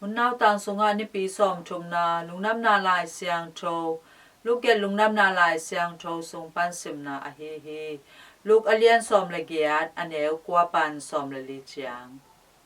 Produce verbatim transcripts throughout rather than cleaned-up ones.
Hun nautang sungah Nipi sawmthumna Lungdamna Lai Siangtho, Luke lungdamna Lai siangtho sung pan simna ahi hi. Luke a lian sawm le giat, a neu kua pan sawm le li ciang.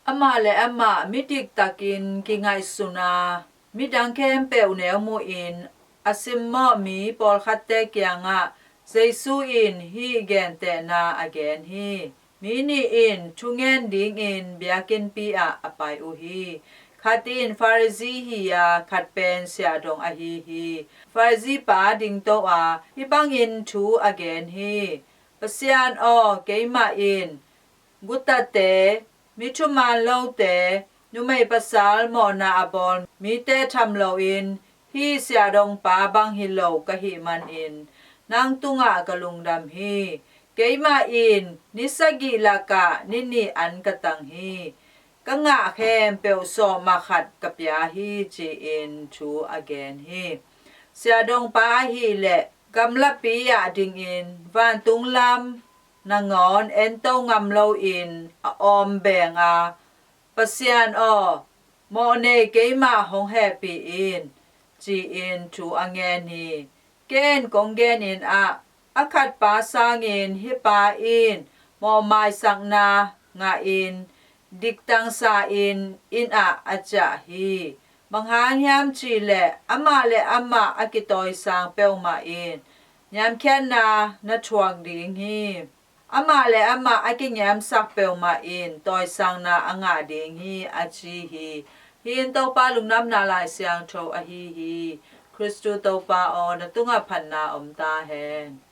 Amah le amah mi diktakin kingaihsun a, midang khempeuh neu muhin a simmawh mi pawlkhatte kiangah Jesu in hih gentehna a gen hi. Mi nih in thungen dingin biakinnpi ah a pai uh hi. Khat in Pharisee hi a, khat pen siahdong ahi hi. Pharisee pa dingto a, hih bangin thu a gen hi: Pasian aw, keimah in gutate, mi thuman lote, numei pasal mawhna a bawl mite tham loin hih siahdongpa bang hi lo ka hih manin nang tungah ka lungdam hi. Keimah in ni sagih lakah ni nih an ka tang hi. Ka ngah khempeuh sawm ah khat ka pia hi, ci-in thu a gen hi. Siahdongpa ahih leh gamlapi ah dingin vantung lam nangawn ento ngam loin a awm beng a, Pasian aw, mawhnei keimah hong hehpih in, ci-in thu a ngen hi. Ken kong genin ah, a khatpa sangin hih pa in mawhmaisakna ngahin diktangsa-in inn ah a ciah hi. Bang hang hiam cih leh amah le amah a kitawisang peuhmah in niamkhiatna na thuak ding hi. Amah le amah a kiniamsak peuhmah in tawisangna a ngah ding hi, a ci hi. Hih in Topa Lungdamna Lai Siangtho ahi hi. Khristu Topa aw, na tungah phatna om ta hen.